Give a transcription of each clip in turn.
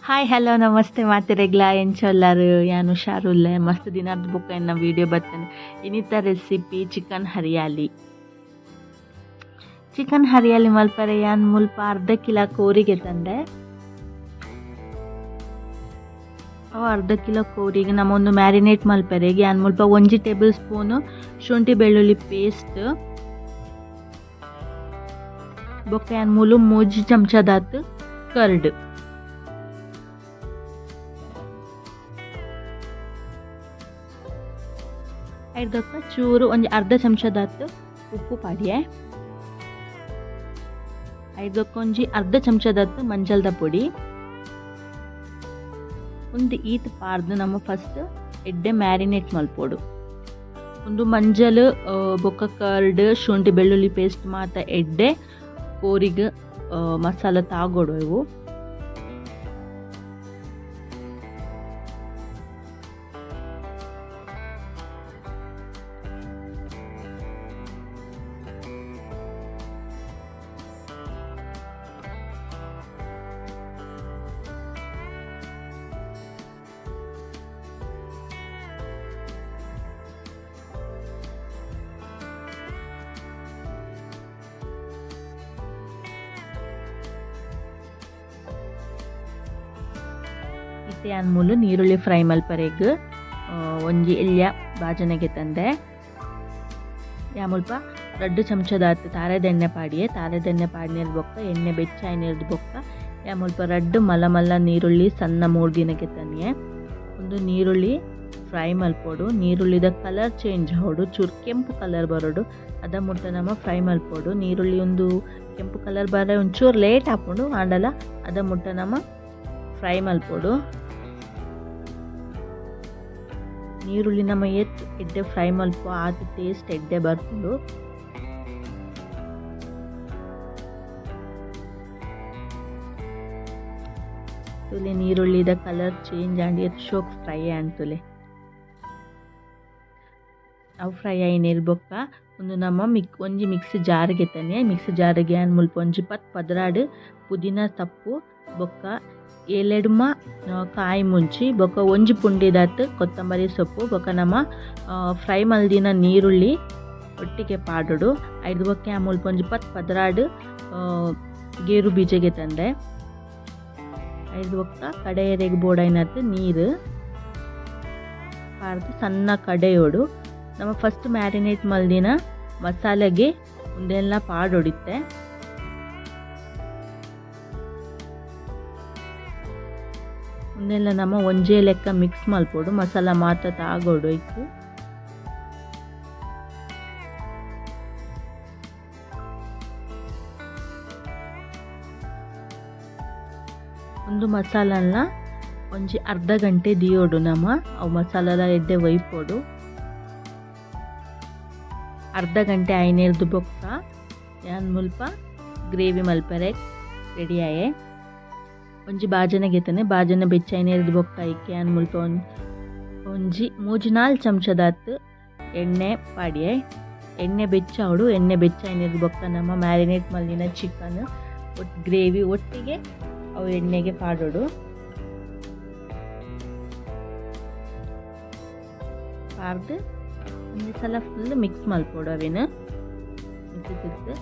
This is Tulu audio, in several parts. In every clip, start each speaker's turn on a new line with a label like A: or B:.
A: ಹಾಯ್, ಹಲೋ, ನಮಸ್ತೆ ಮಾತೆರೆಗ್ಲ. ಎಂಚೊಲ್ಲಾರು? ಯಾನ್ ಹುಷಾರುಲ್ಲೆ. ಮಸ್ತ್ ದಿನದ ಬೊಕ್ಕ ಎನ್ನ ವಿಡಿಯೋ ಬತ್ತಂಡ್. ಇನಿತ recipe chicken hariyali. Chicken hariyali ಮಲ್ಪರೆ ಯಾನ್ ಮುಲ್ಪ ಅರ್ಧ ಕಿಲೋ ಕೋರಿಗೆ ತಂದೆ. ಅವು ಅರ್ಧ ಕಿಲೋ ಕೋರಿಗೆ ನಮ್ಮ ಒಂದು ಮ್ಯಾರಿನೇಟ್ ಮಲ್ಪರೆಗೆ ಯಾನ್ ಮುಲ್ಪ 1 ಟೇಬಲ್ ಸ್ಪೂನ್ ಶುಂಠಿ ಬೆಳ್ಳುಳ್ಳಿ ಪೇಸ್ಟ್, ಬೊಕ್ಕ ಯಾನ್ ಮೂಲು 3 ಚಮಚದಾತ್ ಕರ್ಡ್, ಐದಕ್ಕ ಚೂರು ಒಂಜಿ ಅರ್ಧ ಚಮಚದಾತ್ ಉಪ್ಪು ಪಾಡಿಯೆ. ಐದಕ್ಕ ಒಂಜಿ ಅರ್ಧ ಚಮಚದಾತ್ ಮಂಜಲ್ದ ಪೊಡಿ. ಒಂದು ಈತ್ ಪಾರ್ದ್ ನಮ್ಮ ಫಸ್ಟ್ ಎಡ್ಡೆ ಮ್ಯಾರಿನೇಟ್ ಮಲ್ಪೊಡು. ಒಂದು ಮಂಜಲ್ ಬೊಕ್ಕ ಕರ್ಡ್, ಶುಂಠಿ ಬೆಳ್ಳುಳ್ಳಿ ಪೇಸ್ಟ್ ಮಾತ ಎಡ್ಡೆ ಕೋರಿಗ್ ಮಸಾಲ ತಾಗೊಡು ಇವು. ಇತ್ತೆ ಯಾನ್ ಮೂಲು ನೀರುಳ್ಳಿ ಫ್ರೈ ಮಲ್ಪರೆಗ್ ಒಂಜಿ ಎಲ್ಯ ಬಾಜನಗೆ ತಂದೆ. ಯಾ ಮುಲ್ಪ 2 ಚಮಚದಾತ್ ತಾರೆದ ಎಣ್ಣೆ ಪಾಡಿಯೆ. ತಾರೆದ ಎಣ್ಣೆ ಪಾಡಿನೇರ್ದ್ ಬೊಕ್ಕ, ಎಣ್ಣೆ ಬೆಚ್ಚ ಆಯ್ನೇರ್ದ್ ಬೊಕ್ಕ, ಯಾ ಮುಲ್ಪ ರಡ್ಡ್ ಮಲ್ಲ ಮಲ್ಲ ನೀರುಳ್ಳಿ ಸಣ್ಣ ಮೂರ್ದಿನಕ್ಕೆ ತನಿಯೆ. ಒಂದು ನೀರುಳ್ಳಿ ಫ್ರೈ ಮಲ್ಪೊಡು. ನೀರುಳ್ಳಿದ ಕಲರ್ ಚೇಂಜ್ ಆವೊಡು, ಚೂರು ಕೆಂಪು ಕಲರ್ ಬರೊಡು. ಅದ ಮುಟ್ಟ ನಮ ಫ್ರೈ ಮಲ್ಪೊಡು. ನೀರುಳ್ಳಿ ಒಂದು ಕೆಂಪು ಕಲರ್ ಬರ ಒಂಚೂರು ಲೇಟ್ ಆಪುಂಡು, ಆಂಡಲ ಅದ ಮುಟ್ಟ ನಮ ಫ್ರೈ ಮಲ್ಪೊಡು. ನೀರುಳ್ಳಿ ನಮ ಏತ್ ಎಡ್ಡೆ ಫ್ರೈ ಮಲ್ಪ ಆತ್ ಟೇಸ್ಟ್ ಎಡ್ಡೆ ಬರ್ಪುಂಡು. ತೂಲೆ, ನೀರುಳ್ಳಿದ ಕಲರ್ ಚೇಂಜ್ ಆಂಡ್, ಏತ್ ಶೋಕ್ ಫ್ರೈ ಆಂಡ್ ತೂಲೆ. ಅವು ಫ್ರೈ ಆಯಿನೇರ್ ಬೊಕ್ಕ ಉಂದು ನಮ್ಮ ಒಂಜಿ ಮಿಕ್ಸಿ ಜಾರ್ ಗೆತೊನ್ನೆ. ಮಿಕ್ಸಿ ಜಾರಿಗೆ ಯಾನ್ ಮುಲ್ಪ ಒಂಜಿ 10, 12 ಪುದೀನ ತಪ್ಪು, ಬೊಕ್ಕ ಏಲೆಡ್ಮ ಕಾಯಿ ಮುಂಚಿ, ಬೊಕ್ಕ ಒಂಜಿ ಪುಂಡಿದಾತ್ ಕೊತ್ತಂಬರಿ ಸೊಪ್ಪು, ಬೊಕ್ಕ ನಮ ಫ್ರೈ ಮಲ್ದಿನ ನೀರುಳ್ಳಿ ಒಟ್ಟಿಗೆ ಪಾಡೊಡು. ಐದು ಬೊಕ್ಕ ಯಾನ್ ಮುಲ್ಪ ಒಂಜಿ 10, 12 ಗೇರು ಬೀಜ ಗೆತೊಂದೆ. ಐದು ಬೊಕ್ಕ ಕಡೆಯರೆಗ್ ಬೋಡಾಯ್ನತ್ ನೀರು ಪಾಡ್ದ್ ಸಣ್ಣ ಕಡೆಯೊಡು. ನಮ ಫಸ್ಟ್ ಮ್ಯಾರಿನೇಟ್ ಮಲ್ದಿನ ಮಸಾಲೆಗೆ ಉಂದೆಲ್ಲ ಪಾಡೊಡಿತ್ತೆ. ಉಂದೆಲ್ಲ ನಮ ಒಂಜೇ ಲೆಕ್ಕ ಮಿಕ್ಸ್ ಮಲ್ಪೊಡು. ಮಸಾಲ ಮಾತ ತಾಗೊಡು ಐಕ್. ಉಂದು ಮಸಾಲನ್ನ ಒಂಜಿ ಅರ್ಧ ಗಂಟೆ ದಿಯೋಡು ನಮ. ಅವು ಮಸಾಲಲ ಎಡ್ಡೆ ಒಯ್ಪೊಡು. ಅರ್ಧ ಗಂಟೆ ಆಯ್ನೇರ್ದು ಬೊಕ್ಕ ಯಾನ್ ಮುಲ್ಪ ಗ್ರೇವಿ ಮಲ್ಪರೆ ರೆಡಿ ಆಯೆ. ಒಂಜಿ ಬಾಜನ ಗೆತನೆ. ಬಾಜನ ಬೆಚ್ಚ ಆಯ್ನೇರ್ದು ಬೊಕ್ಕ ಐಕ್ ಯಾನ್ ಮುಲ್ಪ ಒಂಜಿ 3-4 ಚಮಚದಾತ್ ಎಣ್ಣೆ ಪಾಡಿಯೆ. ಎಣ್ಣೆ ಬೆಚ್ಚಾವೊಡು. ಎಣ್ಣೆ ಬೆಚ್ಚ ಆಯ್ನೇರ್ದು ಬೊಕ್ಕ ನಮ್ಮ ಮ್ಯಾರಿನೇಟ್ ಮಲ್ದಿನ ಚಿಕನ್ ಒಟ್ಟು ಗ್ರೇವಿ ಒಟ್ಟಿಗೆ ಅವು ಎಣ್ಣೆಗೆ ಪಾಡೊಡು. ಪಾಡ್ದ್ ಒಂಜಿ ಸಲ ಫುಲ್ ಮಿಕ್ಸ್ ಮಲ್ಪೊಡು ಅವೆನ್. ಮಿತ್ತ್ ತಿರ್ತ್.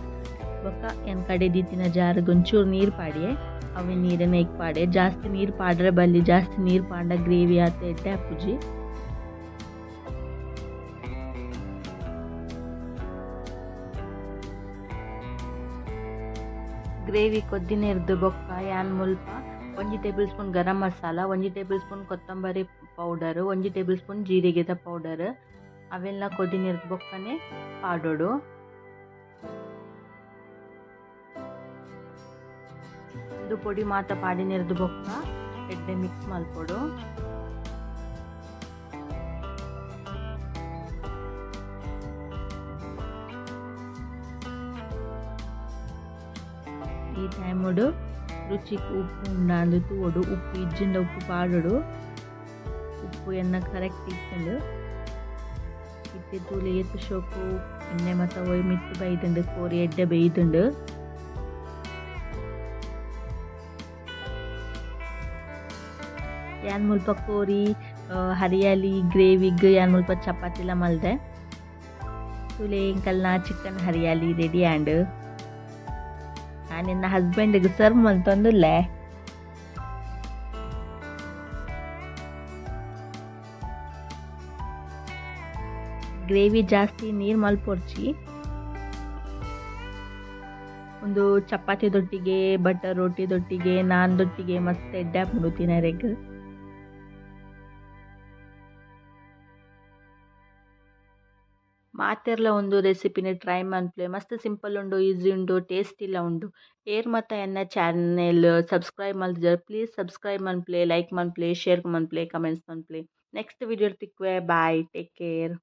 A: ಬೊಕ್ಕ ಯಾನ್ ಕಡೆ ದೀತಿನ ಜಾರ್ಗ್ ಒಂಚೂರು ನೀರು ಪಾಡಿಯೆ. ಅವೆ ನೀರನ್ನ ಐಕ್ ಪಾಡೆ. ಜಾಸ್ತಿ ನೀರು ಪಾಡ್ರೆ ಬಲ್ಲಿ. ಜಾಸ್ತಿ ನೀರು ಪಾಂಡ ಗ್ರೇವಿ ಆತ್ ಎಡ್ಡೆ ಆಪುಜಿ. ಗ್ರೇವಿ ಕೊದ್ದಿನೆರ್ದ್ ಬೊಕ್ಕ ಯಾನ್ ಮುಲ್ಪ 1 table spoon garam masala, 1 table spoon ಕೊತ್ತಂಬರಿ ಪೌಡರ್, 1 ಟೇಬಲ್ ಸ್ಪೂನ್ ಜೀರಿಗೆದ ಪೌಡರ್, ಅವೆಲ್ಲ ಕೊದಿನೆರ್ದ್ ಬೊಕ್ಕನೆ ಪಾಡೊಡು. ಉಂದು ಪೊಡಿ ಮಾತ ಪಾಡಿನೆರ್ದ್ ಬೊಕ್ಕ ಎಡ್ಡೆ ಮಿಕ್ಸ್ ಮಲ್ಪೊಡು. ಈ ಟೈಮುಡು ರುಚಿಕ್ ಉಪ್ಪು ಉಂಡಾಂದ್ ತೂವೊಡು. ಉಪ್ಪು ಇಜ್ಜಿಂಡ ಉಪ್ಪು ಪಾಡೊಡು. ಉಪ್ಪು ಎನ್ನ ಕರೆಕ್ಟ್ ಇತ್ತುಂಡು. ಇತ್ತೆ ತೂಲೆ, ಏತ್ ಶೋಕು ಎಣ್ಣೆ ಮಾತ ಒಯ್ ಮಿತ್ತ್ ಬೈದುಂಡು. ಕೋರಿ ಎಡ್ಡೆ ಬೇಯ್ದುಂಡು. ಯಾನ್ ಮುಲ್ಪ ಕೋರಿ ಹರಿಯಾಲಿ ಗ್ರೇವಿಗ್ ಯಾನ್ ಮುಲ್ಪ ಚಪಾತಿಲ ಮಲ್ದೆ. ತೂಲೆ ಎಂಕಲ್ನ ಚಿಕನ್ ಹರಿಯಾಲಿ ರೆಡಿ ಆಂಡ್. ಯಾನ್ ಎನ್ನ ಹಸ್ಬೆಂಡ್ ಗ್ ಸರ್ವ್ ಮಂತೊಂದುಲ್ಲೆ. ಗ್ರೇವಿ ಜಾಸ್ತಿ ನೀರ್ ಮಲ್ಪೊಡ್ಚಿ. ಉಂದು ಚಪಾತಿದೊಟ್ಟಿಗೆ, ಬಟರ್ ರೋಟಿದೊಟ್ಟಿಗೆ, ನಾನ್ ದೊಟ್ಟಿಗೆ ಮಸ್ತ್ ಎಡ್ಡೆ ಆಪುಂಡು ತಿನರೆಗ್. ಮಾತೆರ್ಲ ಉಂದು ರೆಸಿಪಿನ್ ಟ್ರೈ ಮನ್ಪುಲೆ ಮಸ್ತ್ ಸಿಂಪಲ್ ಉಂಡು, ಈಸಿ ಉಂಡು, ಟೇಸ್ಟಿಲ ಉಂಡು. ಏರ್ ಮಾತ ಎನ್ನ ಚಾನೆಲ್ ಸಬ್ಸ್ಕ್ರೈಬ್ ಮಲ್ತಿಜರ್ ಪ್ಲೀಸ್ ಸಬ್ಸ್ಕ್ರೈಬ್ ಮನ್ಪುಲೆ, ಲೈಕ್ ಮನ್ಪುಲೆ, ಶೇರ್ ಮನ್ಪುಲೆ, ಕಮೆಂಟ್ಸ್ ಮನ್ಪುಲೆ. ನೆಕ್ಸ್ಟ್ ವಿಡಿಯೋ ತಿಕ್ಕುವೆ. Bye, take care.